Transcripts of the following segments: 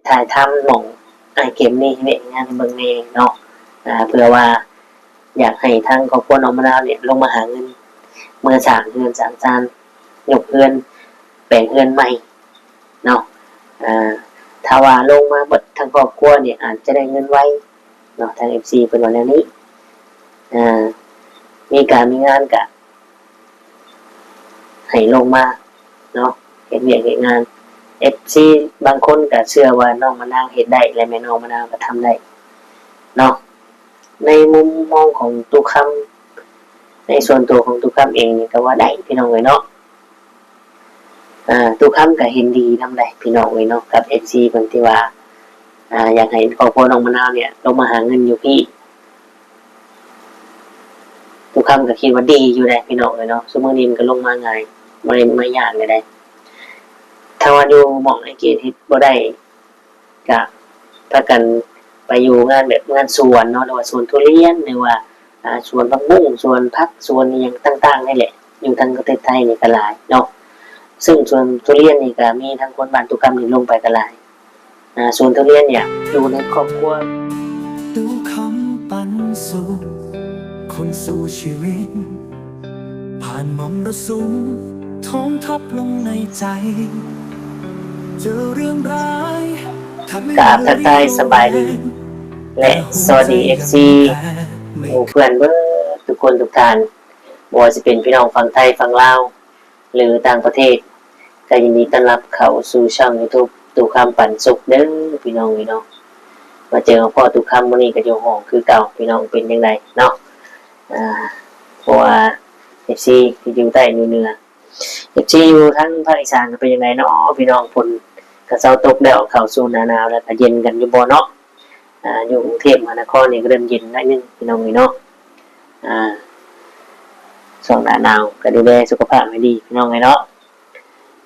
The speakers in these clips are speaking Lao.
ຖ່າຍທຳໝ່ອງອ້າຍເກມນີ້ເຮັດວຽກເຮັດງານໃຫ້ເບິ່ງແດ່ເນາະ ອ່າ ເພື່ອວ່າຢາກໃຫ້ທາງຄອບຄົວນ້ອງມະນາວນີ້ລົງມາຫາເງິນ ເມືອສ້າງເຮືອນສ້າງຊານ ຍົກເຮືອນ ແປງເຮືອນໃໝ່ເນາະ ອ່າ ຖ້າວ່າລົງມາເບິດທັງຄອບຄົວນີ້ ອາດຈະໄດ້ເງິນໄວເນາະ ທາງເອັຟຊີເພິ່ນວ່າແນວນີ້ ອ່າ ມີການມີງານກະ ໃຫ້ລົງມາເນາະ ເຮັດວຽກເຮັດງານ ເອັຟຊີບາງຄົນກະເຊື່ອວ່ານ້ອງມະນາວເຮັດໄດ້ ແລະ ແມ່ນ້ອງມະນາວກະທຳໄດ້ເນາະ ໃນມຸມມອງຂອງຕຸຄຳ ໃນສ່ວນຕົວຂອງຕຸຄຳເອງນີ້ກະວ່າໄດ້ພີ່ນ້ອງເອີຍເນາະ ອ່າ ຕຸຄຳກະເຫັນດີນຳໄດ໋ພີ່ນ້ອງເອີຍເນາະ ກັບເອັຟຊີເພິ່ນທີ່ວ່າ ອ່າ ຢາກໃຫ້ຄອບຄົວນ້ອງມະນາວນີ້ລົງມາຫາເງິນຢູ່ພີ້ ຕຸຄຳກະຄິດວ່າດີຢູ່ໃດ໋ພີ່ນ້ອງເອີຍເນາະ ຊຸມື້ນີ້ມັນກະລົງມາງ່າຍ ບໍ່ໄດ້ມາຍາກໃດ໋ ຖ້າວ່າຢູ່ໝ່ອງໄອ້ເກດເຮັດບໍ່ໄດ້ ກະພາກັນໄປຢູ່ງານແບບງານສວນເນາະ ຫຼືວ່າສວນທຸລຽນ ຫຼືວ່າ ອ່າ ສວນຜັກບຸ້ງ ສວນຜັກ ສວນອີ່ຫຍັງຕ່າງໆນີ້ແຫຼະ ຢູ່ທາງປະເທດໄທນີ້ກະຫຼາຍເນາະ ເຊິ່ງສວນທຸລຽນນີ້ກະມີທັງຄົນບ້ານຕຸຄຳນີ້ລົງໄປກະຫຼາຍ ອ່າ ສວນທຸລຽນນີ້ຢູ່ໃນຄອບຄົວ ຕຸຄຳປັນສຸກ ຄົນສູ້ຊີວິດ ຜ່ານມໍລະສຸມ ທວງທັບລົງໃນໃຈ ເຈີເລື່ອງຮ້າຍ ກາບທັກທາຍສະບາຍດີ ແລະ ສະຫວັດດີເອັຟຊີ ໝູ່ເພື່ອນເບິດທຸກຄົນທຸກທ່ານ ບໍ່ວ່າຊິເປັນພີ່ນ້ອງຝັ່ງໄທຝັ່ງລາວ ຫຼືຕ່າງປະເທດ ກະຍິນດີຕ້ອນຮັບເຂົ້າສູ່ຊ່ອງຢູທູບ ຕຸຄຳປັນສຸກເດີພີ່ນ້ອງເອີຍເນາະ ມາເຈີມາພໍ້ຕຸຄຳມື້ນີ້ກະຢູ່ຫ້ອງຄືເກົ່າ ພີ່ນ້ອງເປັນຈັ່ງໃດເນາະ ອ່າ ເພາະວ່າເອັຟຊີທີ່ຢູ່ໃຕ້ຢູ່ເໜືອ ເອັຟຊີຢູ່ທາງພາກອີສານກະເປັນຈັ່ງໃດເນາະ ພີ່ນ້ອງ ຝົນກະເຊົາຕົກແລ້ວ ເຂົ້າສູ່ໜ້າໜາວແລ້ວກະເຢັນກັນຢູ່ບໍ່ເນາະ ອ່າ ຢູ່ກຸງເທບມະຫານະຄອນນີ້ກະເລີ່ມເຢັນໜ້ອຍໜຶ່ງພີ່ນ້ອງເອີຍເນາະ ອ່າ ຊ່ວງໜ້າໜາວກະດູແລສຸຂະພາບໃຫ້ດີພີ່ນ້ອງເອີຍເນາະ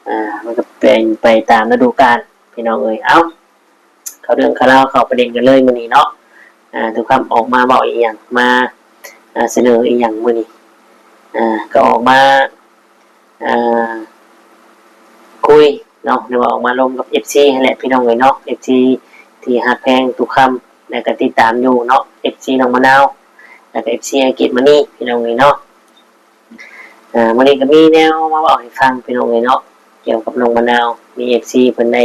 ອ່າ ມັນກະເປັນໄປຕາມລະດູການພີ່ນ້ອງເອີຍ ເອົ້າ ເຂົ້າເລື່ອງເຂົ້າລາວ ເຂົ້າປະເດັນກັນເລີຍມື້ນີ້ເນາະ ອ່າ ຕຸຄຳອອກມາເວົ້າອີ່ຫຍັງ ມາ ອ່າ ສະເໜີອີ່ຫຍັງມື້ນີ້ ອ່າ ກະອອກມາ ອ່າ ຄຸຍເນາະ ຫຼືວ່າອອກມາລົມກັບເອັຟຊີຫັ້ນແຫຼະພີ່ນ້ອງເອີຍເນາະ ເອັຟຊີທີ່ຮັກແພງຕຸຄຳ ແລະກະຕິດຕາມຢູ່ເນາະ ເອັຟຊີນ້ອງມະນາວ ແລະກະເອັຟຊີອ້າຍເກດມະນີພີ່ນ້ອງເອີຍເນາະ ອ່າ ມື້ນີ້ກະມີແນວມາເວົ້າໃຫ້ຟັງພີ່ນ້ອງເອີຍເນາະ ກ່ຽວກັບນ້ອງມະນາວ ມີເອັຟຊີເພິ່ນໄດ້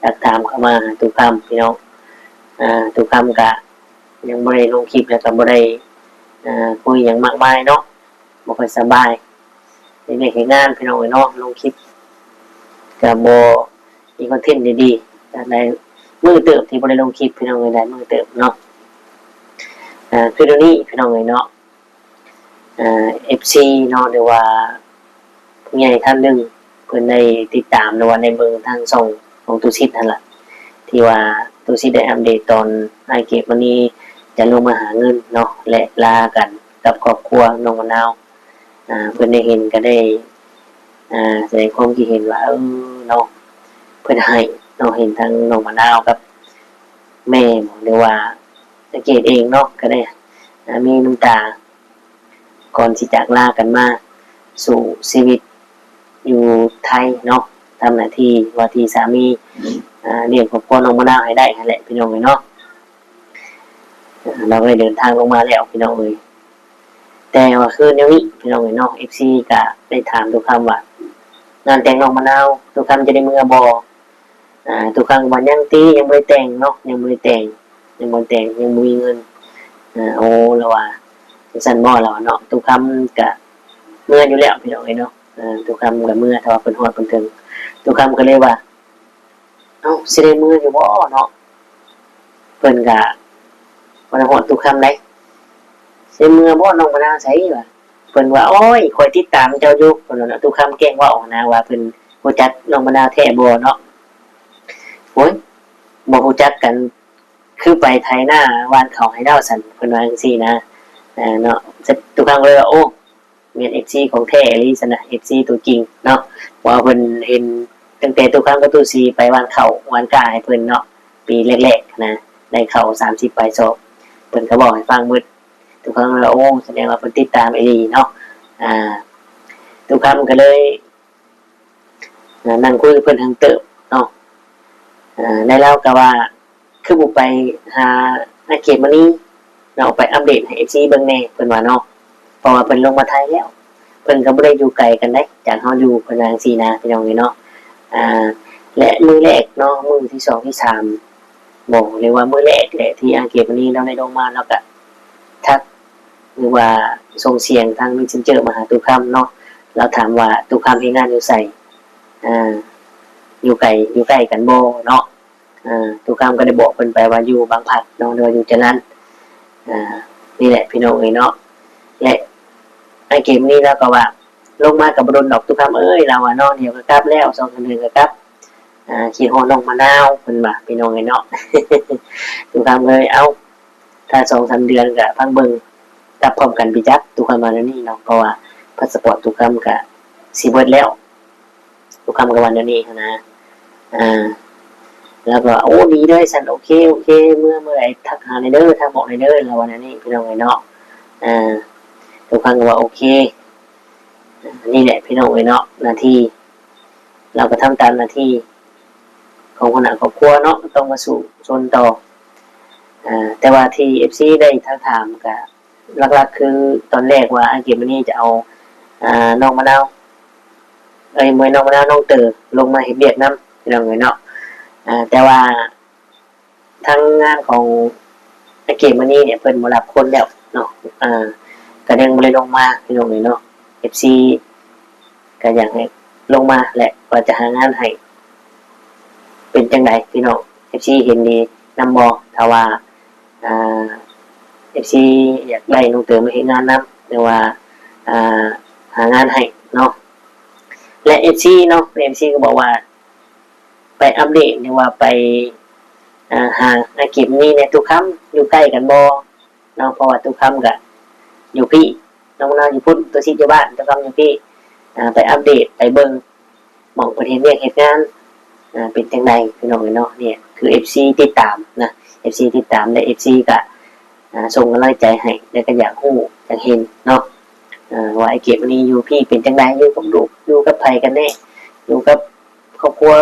ທັກຖາມເຂົ້າມາຫາຕຸຄຳພີ່ນ້ອງ ອ່າ ຕຸຄຳກະຍັງບໍ່ໄດ້ລົງຄລິບ ແລະກະບໍ່ໄດ້ ອ່າ ຄຸຍຫຍັງມາກມາຍເນາະ ບໍ່ຄ່ອຍສະບາຍ ເຮັດວຽກເຮັດງານພີ່ນ້ອງເອີຍເນາະ ລົງຄລິບກະບໍ່ມີຄອນເທັນດີໆ ກະໄດ້ມື້ເຕີບທີ່ບໍ່ໄດ້ລົງຄລິບພີ່ນ້ອງເອີຍ ໄດ້ມື້ເຕີບເນາະ ອ່າ ຄືດຽວນີ້ພີ່ນ້ອງເອີຍເນາະ ອ່າ ເອັຟຊີເນາະ ຫຼືວ່າຜູ້ໃຫຍ່ທ່ານໜຶ່ງ ເພິ່ນໄດ້ຕິດຕາມ ຫຼືວ່າໄດ້ເບິ່ງທາງຊ່ອງຂອງຕູສິດຫັ້ນລະ ທີ່ວ່າຕູສິດໄດ້ອັບເດດຕອນອ້າຍເກດມະນີຈະລົງມາຫາເງິນເນາະ ແລະລາກັນກັບຄອບຄົວນ້ອງມະນາວ ອ່າ ເພິ່ນໄດ້ເຫັນກະໄດ້ ອ່າ ສະແດງຄວາມຄິດເຫັນວ່າ ເອີ ເນາະ ເພິ່ນໃຫ້ເນາະ ເຫັນທາງນ້ອງມະນາວກັບແມ່ ຫຼືວ່າອ້າຍເກດເອງເນາະ ກະໄດ້ ອ່າ ມີນ້ຳຕາ ກ່ອນຊິຈາກລາກັນມາສູ່ຊີວິດຢູ່ໄທເນາະ ທຳໜ້າທີ່ວ່າທີ່ສາມີ ອ່າ ລ້ຽງຄອບຄົວນ້ອງມະນາວໃຫ້ໄດ້ຫັ້ນແຫຼະພີ່ນ້ອງເອີຍເນາະ ອ່າ ລາວໄດ້ເດີນທາງລົງມາແລ້ວພີ່ນ້ອງເອີຍ ແຕ່ວ່າຄືແນວນີ້ພີ່ນ້ອງເອີຍເນາະ ເອັຟຊີກະໄດ້ຖາມຕຸຄຳວ່າ ງານແຕ່ງນ້ອງມະນາວ ຕຸຄຳຈະໄດ້ເມືອບໍ່? ອ່າ ຕຸຄຳກະວ່າ ຍັງຕິ ຍັງບໍ່ໄດ້ແຕ່ງເນາະ ຍັງບໍ່ໄດ້ແຕ່ງ ຍັງບໍ່ແຕ່ງ ຍັງບໍ່ມີເງິນ ອ່າ ໂອ້ ລາວວ່າ ຈັ່ງຊັ້ນບໍ່ ລາວວ່າເນາະ ຕຸຄຳກະເມືອຢູ່ແລ້ວພີ່ນ້ອງເອີຍເນາະ ຕຸຄຳກະເມືອ ຖ້າວ່າເພິ່ນຮອດເພິ່ນເຖິງ ຕຸຄຳກະເລີຍວ່າ ເອົ້າ ຊິໄດ້ເມືອຢູ່ບໍ່ເນາະ ເພິ່ນກະບໍ່ໄດ້ຮອດຕຸຄຳໃດ ຊິເມືອບໍ່ ນ້ອງມະນາວໃສວ່າ ເພິ່ນວ່າ ໂອ້ຍ ຂ້ອຍຕິດຕາມເຈົ້າຢູ່ ເພິ່ນວ່າເນາະ ຕຸຄຳແກ້ງເວົ້າຫັ້ນນະ ວ່າເພິ່ນຮູ້ຈັກນ້ອງມະນາວແທ້ບໍ່ເນາະ ໂອ້ຍ ບໍ່ຮູ້ຈັກກັນ ຄືໄປໄຖນາຫວ່ານເຂົ້າໃຫ້ລາວຊັ້ນ ເພິ່ນວ່າຈັ່ງຊີ້ນະ ເອີ ເນາະ ຕຸຄຳກະເລີຍວ່າ ໂອ້ ແມ່ນເອັຟຊີຂອງແທ້ອີ່ຫຼີຊັ້ນນະ ເອັຟຊີຕົວຈິງເນາະ ເພາະວ່າເພິ່ນເຫັນຕັ້ງແຕ່ຕຸຄຳກັບຕູ້ສີໄປຫວ່ານເຂົ້າຫວ່ານກ້າໃຫ້ເພິ່ນເນາະ ປີແລກໆຫັ້ນນະ ໄດ້ເຂົ້າສາມສິບປາຍຊອກ ເພິ່ນກະເວົ້າໃຫ້ຟັງເບິດ ຕຸຄຳກະເລີຍວ່າ ໂອ້ ສະແດງວ່າເພິ່ນຕິດຕາມອີ່ຫຼີເນາະ ອ່າ ຕຸຄຳກະເລີຍ ອ່າ ນັ່ງຄຸຍກັບເພິ່ນເຖິງເຕີບເນາະ ອ່າ ໃນລາວກໍວ່າ ຄືບໍ່ໄປຫາອ້າຍເກດມະນີເນາະ ໄປອັບເດດໃຫ້ເອັຟຊີເບິ່ງແດ່ ເພິ່ນວ່າເນາະ ເພາະວ່າເພິ່ນລົງມາໄທແລ້ວ ເພິ່ນກໍບໍ່ໄດ້ຢູ່ໄກກັນໃດ ຈາກເຮົາຢູ່ ເພິ່ນວ່າຈັ່ງຊີ້ນະ ພີ່ນ້ອງເອີຍເນາະ. ອ່າ ແລະ ມື້ແລກເນາະ ມື້ທີສອງ ທີສາມບໍ ຫຼືວ່າມື້ແລກແຫຼະ ທີ່ອ້າຍເກດມະນີລາວໄດ້ລົງມາ ລາວກໍທັກ ຫຼືວ່າສົ່ງສຽງທາງເມສເຊັນເຈີມາຫາຕຸຄຳເນາະ ລາວຖາມວ່າ ຕຸຄຳເຮັດງານຢູ່ໃສ ອ່າ ຢູ່ໄກ ຢູ່ໃກ້ກັນບໍ່ເນາະ. ອ່າ ຕຸຄຳກໍໄດ້ບອກເພິ່ນໄປວ່າຢູ່ບາງພະເນາະ ຫຼືວ່າຢູ່ຈະລັນ ອ່າ ນີ້ແຫຼະພີ່ນ້ອງເອີຍເນາະ. ແລະ ອ້າຍເກດມະນີລາວກໍວ່າ ລົງມາກໍບໍ່ດົນດອກຕຸຄຳເອີຍ ລາວວ່າເນາະ ດຽວກໍກັບແລ້ວ ສອງສາມເດືອນກໍກັບ ອ່າ ຄິດຮອດນ້ອງມະນາວ ເພິ່ນວ່າ ພີ່ນ້ອງເອີຍເນາະ. ຕຸຄຳເອີຍ ເອົ້າ ຖ້າສອງສາມເດືອນກໍພັງເບິ່ງ ກັບພ້ອມກັນໄປຈັກ ຕຸຄຳວ່າແນວນີ້ເນາະ ເພາະວ່າພາສະປອດຕຸຄຳກໍຊິເບິດແລ້ວ ຕຸຄຳກໍວ່າແນວນີ້ຫັ້ນນະ. ອ່າ ລາວກໍວ່າ ໂອ້ ດີເລີຍຊັ້ນ ໂອເຄ ໂອເຄ ເມື່ອ ເມື່ອໃດທັກຫາແດ່ເດີ ທັກບອກແດ່ເດີ ລາວວ່າແນວນີ້ ພີ່ນ້ອງເອີຍເນາະ. ອ່າ ຕຸຄຳກໍວ່າ ໂອເຄ ນີ້ແຫຼະພີ່ນ້ອງເອີຍເນາະ ໜ້າທີ່ ລາວກໍທຳຕາມໜ້າທີ່ຂອງຫົວໜ້າຄອບຄົວເນາະ ຕ້ອງມາສູ້ຊົນຕໍ່. ອ່າ ແຕ່ວ່າທີ່ເອັຟຊີໄດ້ທັກຖາມກໍຫຼັກໆ ຄືຕອນແລກວ່າອ້າຍເກດມະນີຈະເອົາ ອ່າ ນ້ອງມະນາວ ເອີຍ ບໍ່ແມ່ນນ້ອງມະນາວ ນ້ອງເຕີລົງມາເຮັດວຽກນຳ ພີ່ນ້ອງເອີຍເນາະ. ອ່າ ແຕ່ວ່າ ທາງງານຂອງອ້າຍເກດມະນີນີ້ ເພິ່ນບໍ່ຮັບຄົນແລ້ວເນາະ ອ່າ ກະຍັງບໍ່ໄດ້ລົງມາ ພີ່ນ້ອງເອີຍເນາະ. ເອັຟຊີກະຢາກໃຫ້ລົງມາ ແລະ ວ່າຈະຫາງານໃຫ້ ເປັນຈັ່ງໃດພີ່ນ້ອງ ເອັຟຊີເຫັນດີນຳບໍ່ ຖ້າວ່າ ອ່າ ເອັຟຊີຢາກໄດ້ນ້ອງເຕີມາເຮັດງານນຳ ຫຼືວ່າ ອ່າ ຫາງານໃຫ້ເນາະ. ແລະ ເອັຟຊີເນາະ ເອັຟຊີກໍບອກວ່າ ໄປອັບເດດ ຫຼືວ່າໄປ ອ່າ ຫາອ້າຍເກດມະນີແດ່ ຕຸຄຳຢູ່ໃກ້ກັນບໍ່ເນາະ ເພາະວ່າຕຸຄຳກະຢູ່ພີ້ ນ້ອງນາວຢູ່ພຸ້ນ ຕຸສິດຢູ່ບ້ານ ຕຸຄຳຢູ່ພີ້ ອ່າ ໄປອັບເດດ ໄປເບິ່ງໝ່ອງເພິ່ນເຮັດວຽກເຮັດງານ ອ່າ ເປັນຈັ່ງໃດ ພີ່ນ້ອງເອີຍເນາະ. ນີ້ຄືເອັຟຊີຕິດຕາມນະ ເອັຟຊີຕິດຕາມ ແລະ ເອັຟຊີກະ ອ່າ ສົ່ງກຳລັງໃຈໃຫ້ ແລະ ກໍຢາກຮູ້ຢາກເຫັນເນາະ ອ່າ ວ່າອ້າຍເກດມະນີຢູ່ພີ້ເປັນຈັ່ງໃດ ຢູ່ກັບລູກ ຢູ່ກັບໃຜກັນແນ່ ຢູ່ກັບຄອບຄົວ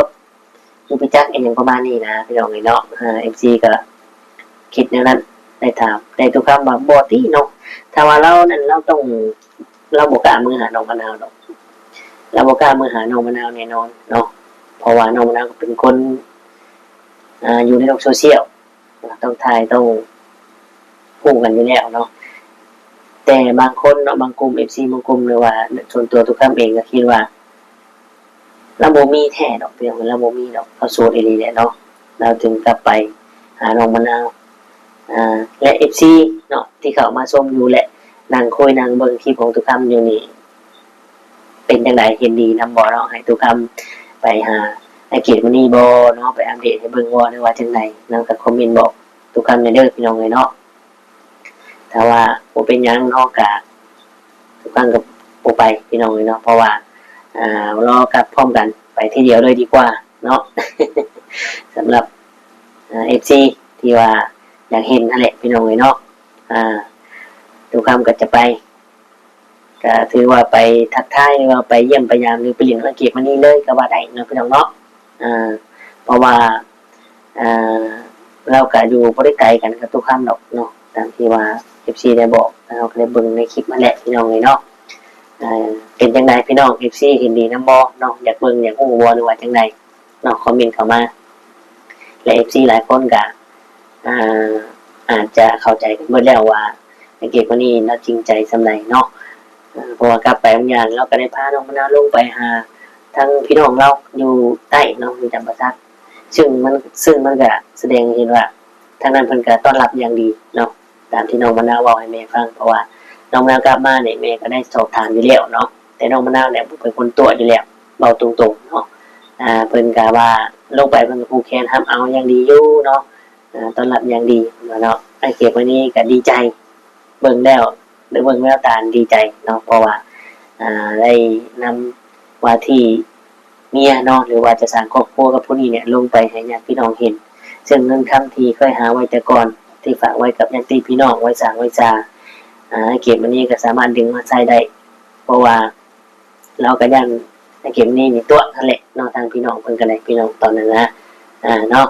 ຢູ່ໄປຈັກ ອີ່ຫຍັງປະມານນີ້ນະ ພີ່ນ້ອງເອີຍເນາະ. ເອັຟຊີກໍຄິດແນວນັ້ນ ໄດ້ຖາມ ແຕ່ຕຸຄຳວ່າບໍ່ຕິເນາະ ຖ້າວ່າລາວນັ້ນ ລາວຕ້ອງ ລາວບໍ່ກ້າມືຫານ້ອງມະນາວດອກ ລາວບໍ່ກ້າມືຫານ້ອງມະນາວແນ່ນອນເນາະ ເພາະວ່ານ້ອງມະນາວກໍເປັນຄົນ ອ່າ ຢູ່ໃນໂລກໂຊຊຽວ ຕ້ອງຖ່າຍ ຕ້ອງຮູ້ກັນຢູ່ແລ້ວເນາະ. ແຕ່ບາງຄົນເນາະ ບາງກຸ່ມ ເອັຟຊີ ບາງກຸ່ມ ຫຼືວ່າສ່ວນຕົວຕຸຄຳເອງກໍຄິດວ່າ ລາວບໍ່ມີແທ້ດອກ ພີ່ນ້ອງ ລາວບໍ່ມີດອກ ລາວໂສດອີ່ຫຼີແຫຼະເນາະ ລາວຈຶ່ງກັບໄປຫານ້ອງມະນາວ. ອ່າ ແລະ ເອັຟຊີເນາະ ທີ່ເຂົ້າມາຊົມຢູ່ ແລະ ນັ່ງຄຸຍນັ່ງເບິ່ງຄລິບຂອງຕຸຄຳຢູ່ນີ້ ເປັນຈັ່ງໃດ ເຫັນດີນຳບໍ່ເນາະ ໃຫ້ຕຸຄຳໄປຫາອ້າຍເກດມະນີບໍ່ເນາະ ໄປອັບເດດໃຫ້ເບິ່ງບໍ່ ຫຼືວ່າຈັ່ງໃດເນາະ ກໍຄອມເມັນບອກຕຸຄຳແດ່ເດີ ພີ່ນ້ອງເອີຍເນາະ. ຖ້າວ່າບໍ່ເປັນຫຍັງເນາະ ກະ ທຸກຄັ້ງກໍບໍ່ໄປ ພີ່ນ້ອງເອີຍເນາະ ເພາະວ່າ ອ່າ ລໍກັບພ້ອມກັນໄປທີດຽວເລີຍດີກວ່າເນາະ ສຳລັບ ອ່າ ເອັຟຊີ ທີ່ວ່າຢາກເຫັນຫັ້ນແຫຼະ ພີ່ນ້ອງເອີຍເນາະ. ອ່າ ທຸກຄັ້ງກໍຈະໄປ ກໍຖືວ່າໄປທັກທາຍ ຫຼືວ່າໄປຢ້ຽມໄປຢາມ ຫຼືໄປຫຼິ້ນນຳອ້າຍເກດມະນີເລີຍກໍວ່າໄດ້ເນາະ ພີ່ນ້ອງເນາະ. ອ່າ ເພາະວ່າ ອ່າ ລາວກະຢູ່ບໍ່ໄດ້ໄກກັນກັບຕຸຄຳດອກເນາະ ຕາມທີ່ວ່າເອັຟຊີໄດ້ບອກ ເຮົາກໍໄດ້ເບິ່ງໃນຄລິບຫັ້ນແຫຼະ ພີ່ນ້ອງເອີຍເນາະ. ເປັນຈັ່ງໃດພີ່ນ້ອງ ເອັຟຊີ ເຫັນດີນຳບໍ່ເນາະ ຢາກເບິ່ງຢາກຮູ້ບໍ່ ຫຼືວ່າຈັ່ງໃດເນາະ ຄອມເມັນເຂົ້າມາ. ແລະ ເອັຟຊີ ຫຼາຍຄົນກະ ອ່າ ອາດຈະເຂົ້າໃຈກັນເບິດແລ້ວວ່າ ອ້າຍເກດມະນີລາວຈິງໃຈສ່ຳໃດເນາະ ເພາະວ່າກັບໄປບາງຢ່າງ ລາວກໍໄດ້ພານ້ອງມະນາວລົງໄປຫາທາງພີ່ນ້ອງລາວຢູ່ໃຕ້ເນາະ ຢູ່ຈຳປາສັກ ຊຶ່ງມັນ ຊຶ່ງມັນກະສະແດງໃຫ້ເຫັນວ່າ ທາງນັ້ນເພິ່ນກະຕ້ອນຮັບຢ່າງດີເນາະ ຕາມທີ່ນ້ອງມະນາວເວົ້າໃຫ້ແມ່ຟັງ ເພາະວ່ານ້ອງມະນາວກັບມານີ້ ແມ່ກໍໄດ້ສອບຖາມຢູ່ແລ້ວເນາະ ແຕ່ນ້ອງມະນາວນີ້ເປັນຄົນຕົວະຢູ່ແລ້ວ ເວົ້າຕົງໆເນາະ. ອ່າ ເພິ່ນກະວ່າລົງໄປ ເພິ່ນກໍຜູກແຂນຮັບເອົາຢ່າງດີຢູ່ເນາະ ອ່າ ຕ້ອນຮັບຢ່າງດີເນາະ. ອ້າຍເກດມະນີກໍດີໃຈ ເບິ່ງແລ້ວ ໄດ້ເບິ່ງແວວຕາດີໃຈເນາະ ເພາະວ່າ ອ່າ ໄດ້ນຳວ່າທີ່ເມຍເນາະ ຫຼືວ່າຈະສ້າງຄອບຄົວກັບຜູ້ນີ້ເນຍ ລົງໄປໃຫ້ຍາດພີ່ນ້ອງເຫັນ ເຊິ່ງເງິນຄຳທີ່ເຄີຍຫາໄວ້ແຕ່ກ່ອນ ທີ່ຝາກໄວ້ກັບຍາດຕິພີ່ນ້ອງ ໄວ້ສ້າງໄວ້ສາ ອ່າ ອ້າຍເກດມະນີກໍສາມາດດຶງມາໃຊ້ໄດ້ ເພາະວ່າ ລາວກໍຢ້ານອ້າຍເກດມະນີນີ້ຕົວະຫັ້ນແຫຼະເນາະ ທາງພີ່ນ້ອງເພິ່ນກໍໄດ້ ພີ່ນ້ອງຕອນນັ້ນນະ ອ່າເນາະ.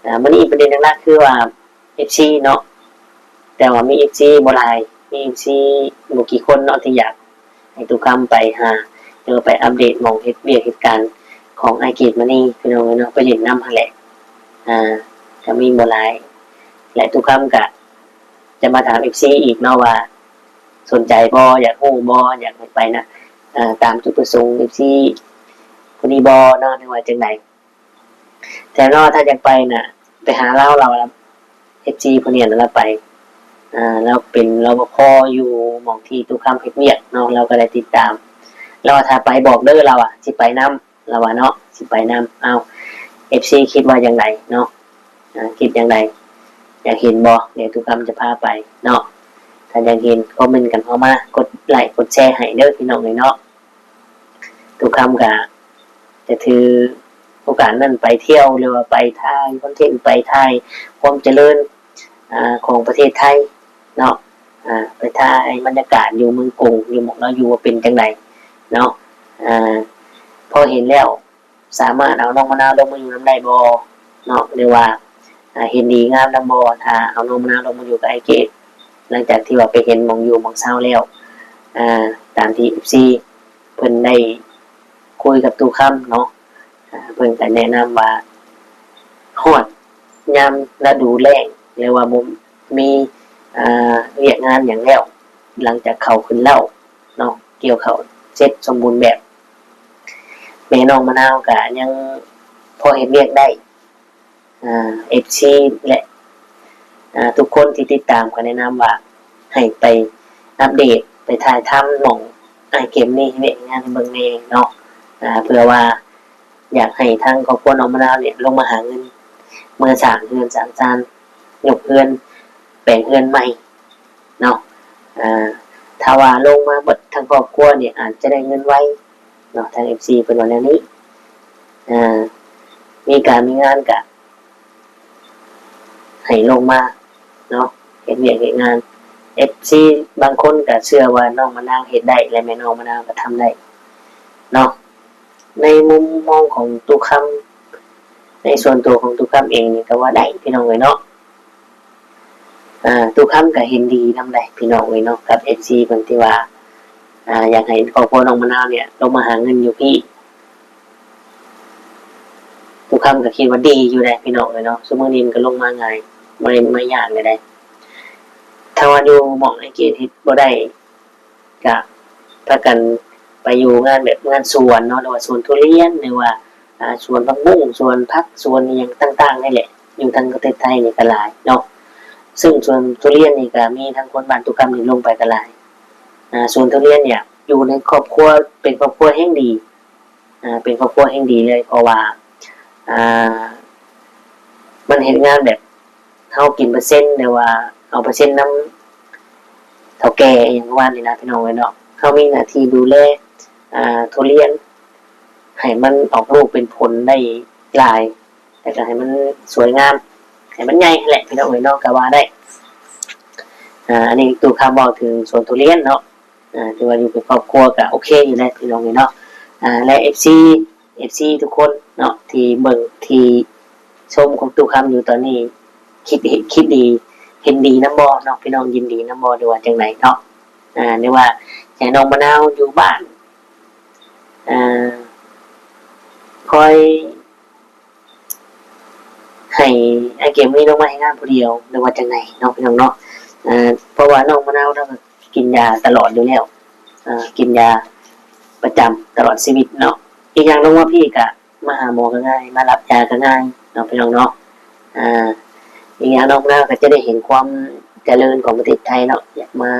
ອ່າ ມື້ນີ້ປະເດັນຫຼັກໆຄືວ່າ ເອັຟຊີ ເນາະ ແຕ່ວ່າມີ ເອັຟຊີ ບໍ່ຫຼາຍ ມີ ເອັຟຊີ ບໍ່ກີ່ຄົນເນາະ ທີ່ຢາກໃຫ້ຕູ້ຄຳໄປຫາ ຫຼືວ່າໄປອັບເດດໝ່ອງເຮັດວຽກເຮັດການຂອງອ້າຍເກດມະນີ ພີ່ນ້ອງເອີຍເນາະ ໄປຫຼິ້ນນຳຫັ້ນແຫຼະ. ອ່າ ກະມີບໍ່ຫຼາຍ ແລະ ຕູ້ຄຳກະຈະມາຖາມ ເອັຟຊີ ອີກເນາະວ່າ ສົນໃຈບໍ່ ຢາກຮູ້ບໍ່ ຢາກໃຫ້ໄປນະ ອ່າ ຕາມຈຸດປະສົງ ເອັຟຊີ ຜູ້ນີ້ບໍ່ເນາະ ຫຼືວ່າຈັ່ງໃດ. ແຕ່ເນາະ ຖ້າຢາກໄປນະ ໄປຫາລາວ ລາວ ເອັຟຊີ ຜູ້ນີ້ລາວໄປ ອ່າ ລາວເປັນ ລປພ ຢູ່ໝ່ອງທີ່ຕູ້ຄຳເຮັດວຽກເນາະ ລາວກໍໄດ້ຕິດຕາມ. ລາວວ່າ ຖ້າໄປບອກເດີ ລາວວ່າ ຊິໄປນຳ ລາວວ່າເນາະ ຊິໄປນຳ. ເອົ້າ ເອັຟຊີ ຄິດວ່າຈັ່ງໃດເນາະ ອ່າ ຄິດຈັ່ງໃດ ຢາກເຫັນບໍ່? ດຽວຕູ້ຄຳຈະພາໄປເນາະ. ຖ້າຢາກເຫັນ ຄອມເມັນກັນເຂົ້າມາ ກົດໄລກົດແຊໃຫ້ເດີ ພີ່ນ້ອງເອີຍເນາະ. ຕູ້ຄຳກະຈະຖືໂອກາດນັ້ນໄປທ່ຽວ ຫຼືວ່າໄປຖ່າຍຄອນເທັນ ໄປຖ່າຍຄວາມຈະເລີນ ອ່າ ຂອງປະເທດໄທເນາະ ອ່າ ໄປຖ່າຍບັນຍາກາດຢູ່ເມືອງກົງ ຢູ່ໝ່ອງລາວຢູ່ວ່າເປັນຈັ່ງໃດເນາະ. ອ່າ ພໍເຫັນແລ້ວ ສາມາດເອົານ້ອງມະນາວລົງມາຢູ່ນຳໄດ້ບໍ່ເນາະ ຫຼືວ່າ ອ່າ ເຫັນດີງາມນຳບໍ່ ຖ້າເອົານ້ອງມະນາວລົງມາຢູ່ກັບອ້າຍເກດ ຫຼັງຈາກທີ່ວ່າໄປເຫັນໝ່ອງຢູ່ໝ່ອງເຊົາແລ້ວ. ອ່າ ຕາມທີ່ ເອັຟຊີ ເພິ່ນໄດ້ຄຸຍກັບຕູ້ຄຳເນາະ ອ່າ ເພິ່ນກໍແນະນຳວ່າ ຮອດຍາມລະດູແລ້ງ ຫຼືວ່າບໍ່ມີ ອ່າ ວຽກງານຫຍັງແລ້ວ ຫຼັງຈາກເຂົ້າຂຶ້ນເລົ້າເນາະ ກ່ຽວເຂົ້າເສັດສົມບູນແບບ ແມ່ນ້ອງມະນາວກໍຍັງພໍເຮັດວຽກໄດ້. ອ່າ ເອັຟຊີ ແລະ ອ່າ ທຸກຄົນທີ່ຕິດຕາມກໍແນະນຳວ່າ ໃຫ້ໄປອັບເດດ ໄປຖ່າຍທຳໝ່ອງອ້າຍເກມນີ້ເຮັດວຽກເຮັດງານໃຫ້ເບິ່ງແດ່ເນາະ ອ່າ ເພື່ອວ່າຢາກໃຫ້ທາງຄອບຄົວນ້ອງມະນາວນີ້ລົງມາຫາເງິນ ເມືອສ້າງເຮືອນສ້າງຊານ ຍົກເຮືອນ ແປງເຮືອນໃໝ່ເນາະ. ອ່າ ຖ້າວ່າລົງມາເບິດທັງຄອບຄົວນີ້ ອາດຈະໄດ້ເງິນໄວເນາະ ທາງ ເອັຟຊີ ເພິ່ນວ່າແນວນີ້. ອ່າ ມີການມີງານກະໃຫ້ລົງມາເນາະ ເຮັດວຽກເຮັດງານ. ເອັຟຊີ ບາງຄົນກະເຊື່ອວ່ານ້ອງມະນາວເຮັດໄດ້ ແລະ ແມ່ນ້ອງມະນາວກະທຳໄດ້ເນາະ. ໃນມຸມມອງຂອງຕູ້ຄຳ ໃນສ່ວນຕົວຂອງຕູ້ຄຳເອງນີ້ກໍວ່າໄດ້ ພີ່ນ້ອງເອີຍເນາະ. ອ່າ ຕູ້ຄຳກໍເຫັນດີນຳໄດ໋ ພີ່ນ້ອງເອີຍເນາະ ກັບ ເອັຟຊີ ເພິ່ນທີ່ວ່າ ອ່າ ຢາກໃຫ້ຄອບຄົວນ້ອງມະນາວນີ້ລົງມາຫາເງິນຢູ່ພີ້. ຕູ້ຄຳກໍຄິດວ່າດີຢູ່ໄດ໋ ພີ່ນ້ອງເອີຍເນາະ ຊຸມື້ນີ້ມັນກໍລົງມາງ່າຍ ບໍ່ໄດ້ມາຍາກໃດໆ. ຖ້າວ່າຢູ່ໝ່ອງອ້າຍເກດເຮັດບໍ່ໄດ້ ກະພາກັນໄປຢູ່ງານແບບງານສວນເນາະ ຫຼືວ່າສວນທຸລຽນ ຫຼືວ່າ ອ່າ ສວນຜັກບຸ້ງ ສວນຜັກ ສວນອີ່ຫຍັງຕ່າງໆນີ້ແຫຼະ ຢູ່ທາງປະເທດໄທນີ້ກະຫຼາຍເນາະ. ເຊິ່ງສວນທຸລຽນນີ້ກະມີທັງຄົນບ້ານຕຸກຳນີ້ລົງໄປກະຫຼາຍ. ອ່າ ສວນທຸລຽນນີ້ຢູ່ໃນຄອບຄົວ ເປັນຄອບຄົວແຮ່ງດີ ອ່າ ເປັນຄອບຄົວແຮ່ງດີເລີຍ ເພາະວ່າ ອ່າ ມັນເຮັດງານແບບ ເຮົາກິນເປີເຊັນ ຫຼືວ່າເອົາເປີເຊັນນຳເຖົ້າແກ່ ອີ່ຫຍັງປະມານນີ້ນະ ພີ່ນ້ອງເອີຍເນາະ. ເຮົາມີໜ້າທີ່ດູແລ ອ່າ ທຸລຽນ ໃຫ້ມັນອອກລູກເປັນຜົນໄດ້ຫຼາຍ ແລ້ວກໍໃຫ້ມັນສວຍງາມ ໃຫ້ມັນໃຫຍ່ຫັ້ນແຫຼະ ພີ່ນ້ອງເອີຍເນາະ ກໍວ່າໄດ້. ອ່າ ອັນນີ້ຕູ້ຄຳເວົ້າເຖິງສວນທຸລຽນເນາະ. ອ່າ ຖືວ່າຢູ່ເປັນຄອບຄົວກໍໂອເຄຢູ່ແລ້ວ ພີ່ນ້ອງເອີຍເນາະ. ອ່າ ແລະ ເອັຟຊີ ເອັຟຊີ ທຸກຄົນເນາະ ທີ່ເບິ່ງ ທີ່ຊົມຂອງຕູ້ຄຳຢູ່ຕອນນີ້ ຄິດ ຄິດດີ ເຫັນດີນຳບໍ່ເນາະ ພີ່ນ້ອງ ຍິນດີນຳບໍ່ ຫຼືວ່າຈັ່ງໃດເນາະ. ອ່າ ຫຼືວ່າໃຫ້ນ້ອງມະນາວຢູ່ບ້ານ ອ່າ ຄອຍ ໃຫ້ອ້າຍເກມນີ້ລົງມາເຮັດງານຜູ້ດຽວ ຫຼືວ່າຈັ່ງໃດເນາະ ພີ່ນ້ອງເນາະ. ເພາະວ່ານ້ອງມະນາວລາວກໍກິນຢາຕະຫຼອດຢູ່ແລ້ວ ເອີ ກິນຢາປະຈຳຕະຫຼອດຊີວິດເນາະ. ອີກຢ່າງລົງມາພີ້ກະມາຫາໝໍກໍງ່າຍ ມາຮັບຢາກໍງ່າຍເນາະ ພີ່ນ້ອງເນາະ. ອາ ອີກຢ່າງນ້ອງມະນາວກໍຈະໄດ້ເຫັນຄວາມ ຈະເລີນຂອງປະເທດໄທເນາະ ຢາກມາ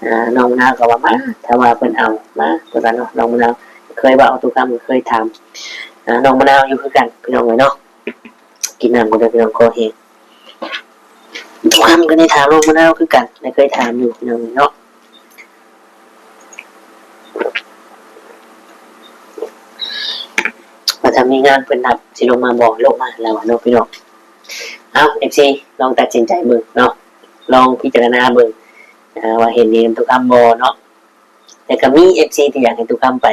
ອ່າ ນ້ອງມະນາວກໍວ່າມາ ຖ້າວ່າເພິ່ນເອົາມາ ເພິ່ນວ່າເນາະ. ນ້ອງມະນາວເຄີຍເວົ້າ ຕູ້ຄຳກໍເຄີຍຖາມ ອ່າ ນ້ອງມະນາວຢູ່ຄືກັນ ພີ່ນ້ອງເອີຍເນາະ. ກິນນ້ຳກ່ອນເດີພີ່ນ້ອງ ຄໍແຫ້ງ. ຕູ້ຄຳກໍໄດ້ຖາມນ້ອງມະນາວຄືກັນ ໄດ້ເຄີຍຖາມຢູ່ ພີ່ນ້ອງເອີຍເນາະ. ວ່າຖ້າມີງານເພິ່ນຮັບ ຊິລົງມາບໍ່? ລົງມາແລ້ວວ່າເນາະ ພີ່ນ້ອງ. ເອົ້າ ເອັຟຊີ ລອງຕັດສິນໃຈເບິ່ງເນາະ ລອງພິຈາລະນາເບິ່ງ ເອີ ວ່າເຫັນດີນຳຕູ້ຄຳບໍ່ເນາະ. ແຕ່ກໍມີເອັຟຊີທີ່ຢາກໃຫ້ຕູ້ຄຳໄປ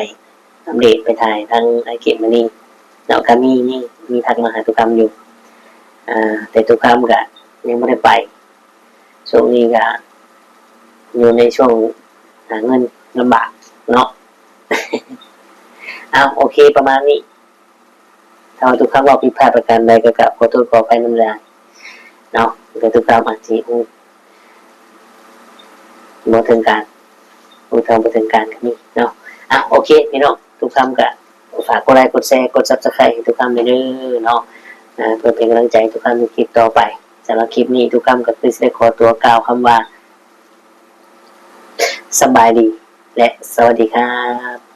ອັບເດດ ໄປຖ່າຍທາງອ້າຍເກດມະນີເນາະ ກໍມີ ມີ ມີທັກມາຫາຕຸຄຳຢູ່ ອາ ແຕ່ຕຸຄຳກະຍັງບໍ່ໄດ້ໄປ ຊ່ວງນີ້ກະຢູ່ໃນຊ່ວງຫາເງິນລຳບາກເນາະ. ເອົາ ໂອເຄ ປະມານນີ້ ຖ້າວ່າຕຸຄຳເວົ້າຜິດພາດປະການໃດ ກໍກາບຂໍໂທດຂໍອະໄພນຳຫຼາຍເນາະ ແຕ່ຕຸຄຳອາດຊິຮູ້ບໍ່ເຖິງການ ຮູ້ເທົ່າບໍ່ເຖິງການກໍມີເນາະ. ເອົາ ໂອເຄ ພີ່ນ້ອງ ຕຸຄຳກໍຝາກກົດໄລ ກົດແຊ ກົດ Subscribe ໃຫ້ຕຸຄຳແດ່ເດີເນາະ ເພື່ອເປັນກຳລັງໃຈໃຫ້ຕຸຄຳໃນຄລິບຕໍ່ໄປ. ສຳລັບຄລິບນີ້ ຕຸຄຳກໍຄືຊິໄດ້ຂໍຕົວກ່າວຄຳວ່າ ສະບາຍດີ ແລະ ສະຫວັດດີຄັບ.